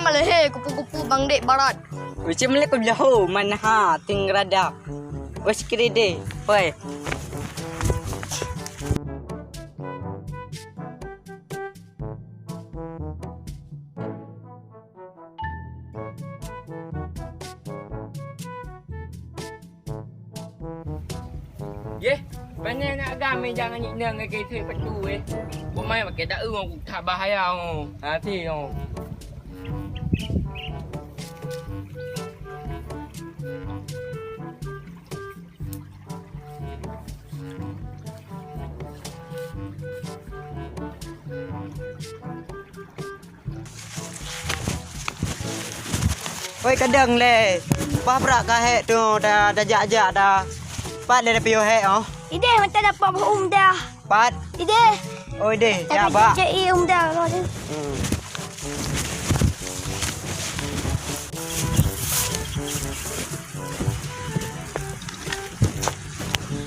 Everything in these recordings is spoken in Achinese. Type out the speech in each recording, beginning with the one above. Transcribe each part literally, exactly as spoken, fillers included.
Lehee kupu-kupu Bang Dek Barat. Ucim lé ku blah ho, man ha ting rada. Wes kiri deh, poi. Yeh, pane nak agam mé jangan nyang ngai keu patu eh. Bumai makai daeu ngon kutak bahaya oh. Hati oh. Oi, kadang lé. Pah brak ka hék tu dah, dah jak-jak dah. Pat lé dah piôh hék oh. Ideh mantap dapat boh um dah. Pat. Ideh. Oi deh, tapi jak bak. Cek i um dah. Hmm.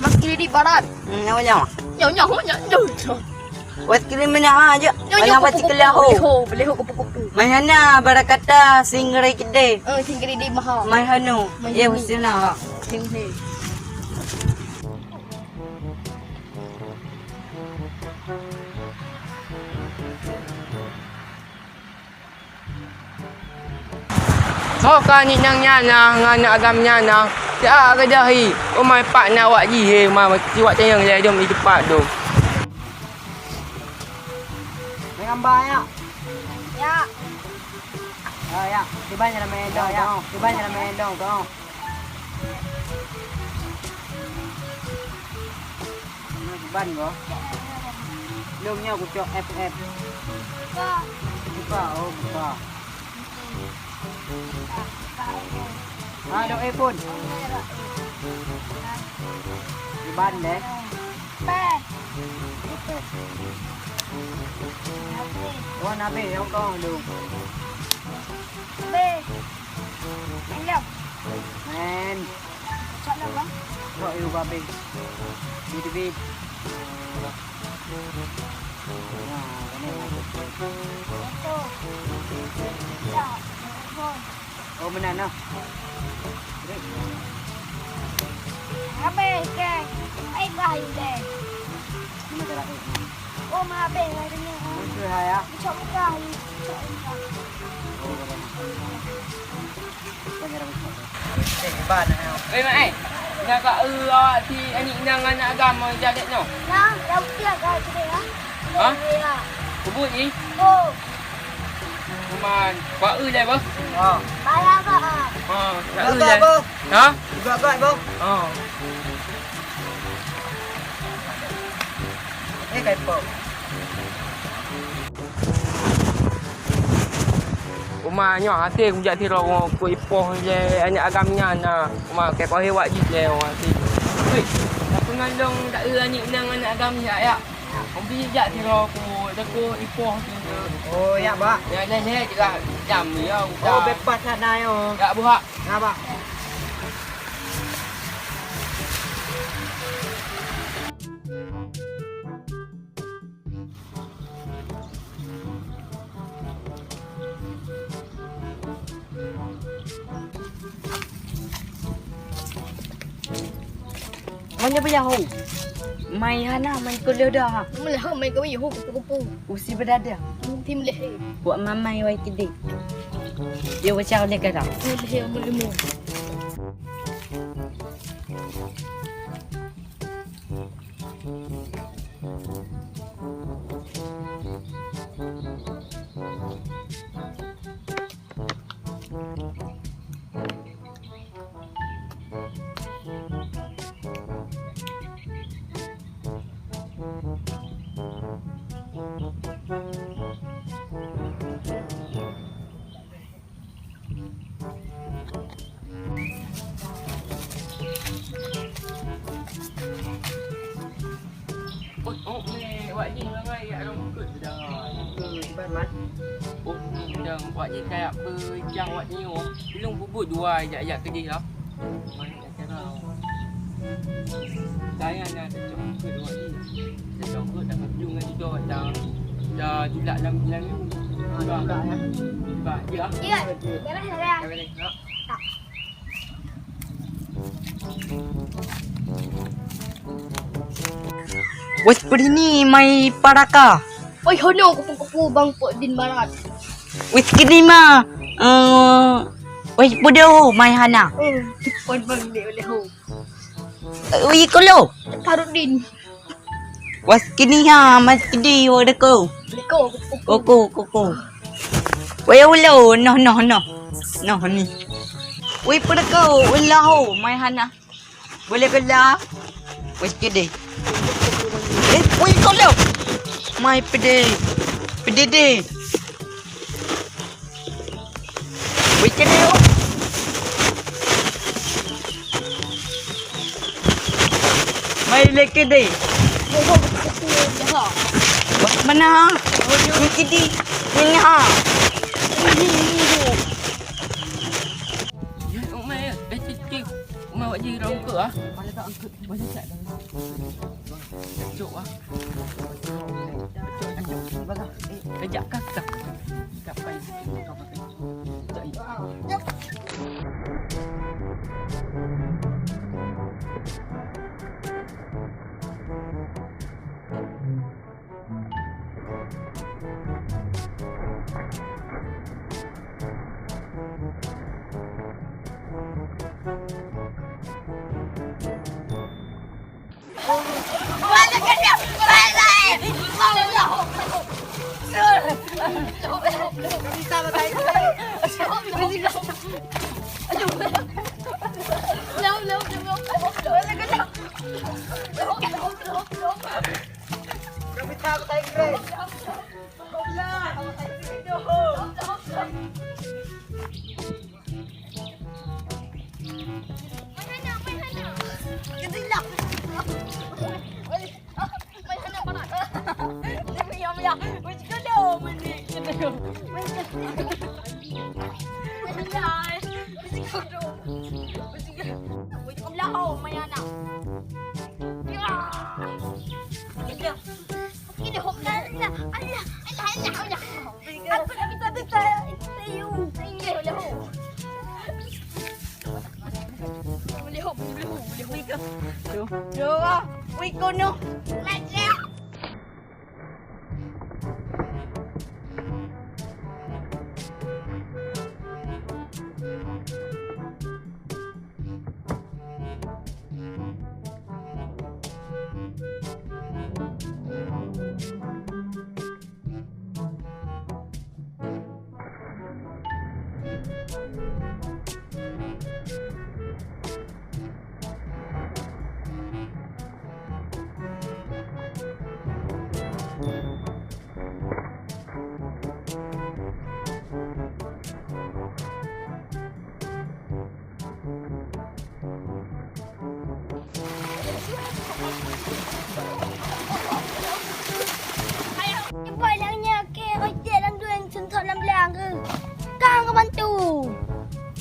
Mas kiri di barat. Hmm, nyawa nyawa. Nyawa nyawa nyawa. Wes kiri minyak ha je. Nyawa nyawa pasti kupu-kupu. Beli ho, beli ho kupu-kupu. Mai hana barakata singri kede. Eh, singri di mahal. Mai hanu. Mai ya hanu. Wes na. Singri. Soe ka nyan nyan na, ngon aneuk agam nyan na. Siat geudah hi, umai pat na awak jih he, ma siwat tanyong lé dum di teumpat dum. Main gambar ya. Ya. Ya, ya. Tiba je ramai dong, ya. Tiba je ramai dong, dong. Ban boh. Lôn nyoe kucok F F. Buka. Buka, oh, buka. Ha, dok iPhone. Ban deh. Peh. Peh. Oh, nabe, yang kau dong. Be. Main lom. Main. Cok lom, Bang. Cok, yuk, babe. Bit, bit. Nah, ini masuk. Itu. Cok, telepon. Oh, meunan, noh. Habis, ke? Ai, bah, ai, deh. Ini tak ada, eh. Oh, ma habéh lagèe nyoe. Muncul hai, ah. Cok muka, cok muka. Oh, boleh. Apa ni, Rabi? Eh, Iban, eh. Eh, Mak, eh. Nak ka, eh, awak si Anik Inang aneuk agam, eh, jadi nyoe? Nah, dah usia kau tu, ya. Ha? Ya. Kubur ni? Oh. Kuman, kuat eh dah, bah? Ha. Payah, bah. Ha, kuat eh dah. Bah. Ha? Kuat, kuat, bah. Ha. Eh, kai po. Uma nyoe hase kujak sidroe keu ipoh lé aneuk agam nyan na. Uma kai poh wak jih lé hase. Hei, tapi ngon lôn dak eu aneuk nyan aneuk agam nyan ya. Ambi jak sidroe keu, keu ipoh tu. Oh, ya, Bak. Ya, lé-lé juga jam ya. Oh, udah. Bebas sana yo. Ya, buhak. Na, Bak. Mana payah ho? Mai hana, mai kuliah dah. Meulah ho, mai kawin ho kupu-kupu. Usi bedada. Tim leh. Buat mamai wai kidek. Dia baca oleh kata. Leh, leh. Oh, oh, ni, wak ni, mangai, ya, rong kut dah. Kut, Iban, Man. Oh, ni, dah, wak ni, kayak pejang, wak ni, oh. Belum bubut dua, ya, ya, kedih lah. Saya nak cocok ke dua ni. Cocok ke dah kepung dengan tiga dah. Dah julak dalam bulan ni. Iya, beres, beres. Wes peue ni mai paraka. Oi, hono kupu-kupu bang pok din barat. Wes kini ma, eh, wes peue mai hana. Hmm, pon bang di oleh ho. Ui kolo. Farudin. Wes kini ha, mas kidi wa deko. Deko. Koko, koko. Wei ulo, noh, noh, noh. Noh ni. Wei peue deko, ulo ho, mai hana. Boleh kela. Wes kidi. Eh, wei kolo. Mai pede. Pede de. Wei kidi. Mai lé kidi. Mana? Wei kidi. Mana? Ya, umai, eh, cik, cik. Umai wak ji rong ke ah. Cok ah. Kejap kah? Kejap. Cuba lam nyoe ke, ojek lam dueng suntok lam blang ke. Kang ka bantu.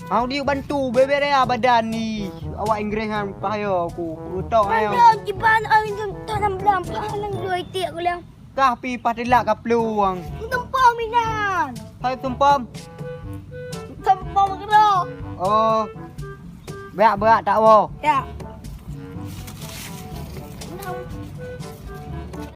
Au di bantu bebere badan ni. Awak Inggris nyan pahayo aku. Utok ayo. Mana jiban ai suntok lam blang, pahalang dua itik aku lang. Kah pi patilak ka peluang. Tempom inan. Hai tempom. Tempom kero. Oh. Berak-berak tak wo. Ya.